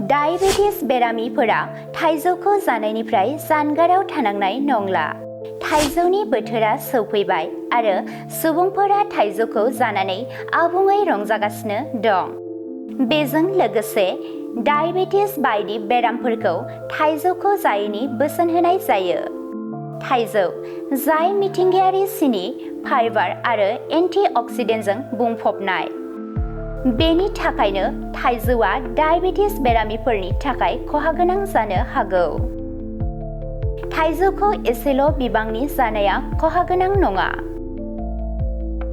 Diabetes बेरामिफोरा थाइजौखौ जानायनिफ्राय जानगाराव थानांनाय नंला। थाइजौनि बोथोरा सौफैबाय आरो सुबुंफोरा थाइजौखौ जानानै आबुङै रंजागासिनो दं। बेजों लोगोसे डायबेटिस बायदि बेरामफोरखौ थाइजौखौ जायैनि बोसोन होनाय जायो। थाइजौ, जाय मिथिंगायारि सिनि, फाइबार आरो एन्टिअक्सिडेन्टजों बुंफबनाय। बेनि थाखायनो थाइजौआ डायबेटिस बेरामिफोरनि थाखाय खहागोनां जानो हागौ। थाइजौखौ एसेल' बिबांनि जानाया खहागोनां नङा।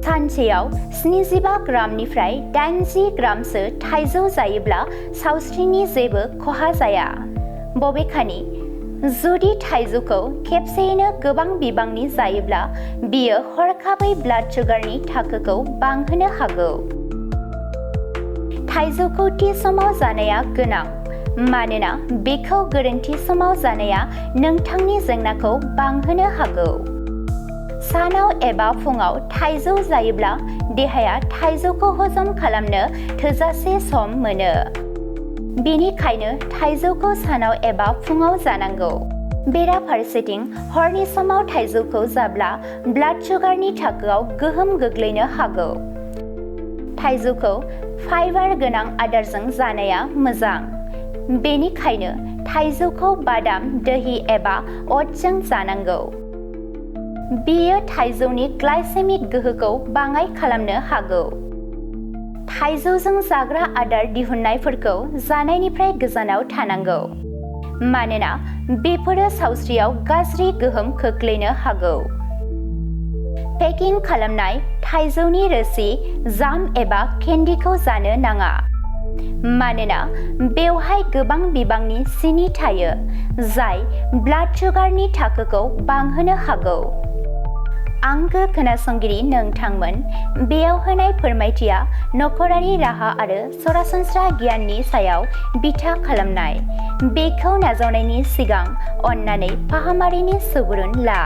सानसेयाव 75 ग्रामनिफ्राय 80 ग्रामसो थाइजौ जायोब्ला सावस्रिनि जेबो खहा जाया। बबेखानि, जुदि थाइजौखौ खेबसेयैनो गोबां बिबांनि जायोब्ला बियो हरखाबै ब्लाड सुगारनि थाखोखौ बांहोनो हागौ। थाइजौखौ थि समाव जानाया गोनां, मानोना बेखौ गोरोन्थि समाव जानाया नोंथांनि जेंनाखौ बांहोनो हागौ। सानाव एबा फुङाव थाइजौ जायोब्ला देहाया थाइजौखौ हजम खालामनो थोजासे सम मोनो। बेनिखायनो थाइजौखौ सानाव एबा फुङाव जानांगौ। बेराफारसेथिं हरनि समाव थाइजौखौ जाब्ला ब्लाड सुगारनि थाखोआव गोहोम गोग्लैनो हागौ। थाइजौखौ फाइबार गोनां आदारजों जानाया मोजां। बेनिखायनो थाइजौखौ बादाम, दही एबा अटसजों जानांगौ। बेयो थाइजौनि ग्लाइसेमिक गोहोखौ बाङाइ खालामनो हागौ। थाइजौजों जाग्रा आदार दिहुननायफोरखौ जानायनिफ्राय गोजानाव थानांगौ, मानोना बेफोरो सावस्रियाव गाज्रि गोहोम खोख्लैनो हागौ। पेकिं खालामनाय थाइजौनि रोसि, जाम एबा केन्डिखौ जानो नाङा, मानोना बेवहाय गोबां बिबांनि सिनि थायो, जाय ब्लाड सुगारनि थाखोखौ बांहोनो हागौ। आंगो खोनासंगिरि नोंथांमोन, बेयाव होनाय फोरमायथिया नखरारि राहा आरो सरासनस्रा गियाननि सायाव बिथा खालामनाय। बेखौ नाजावनायनि सिगां अन्नानै फाहामारिनि सुबुरुन ला।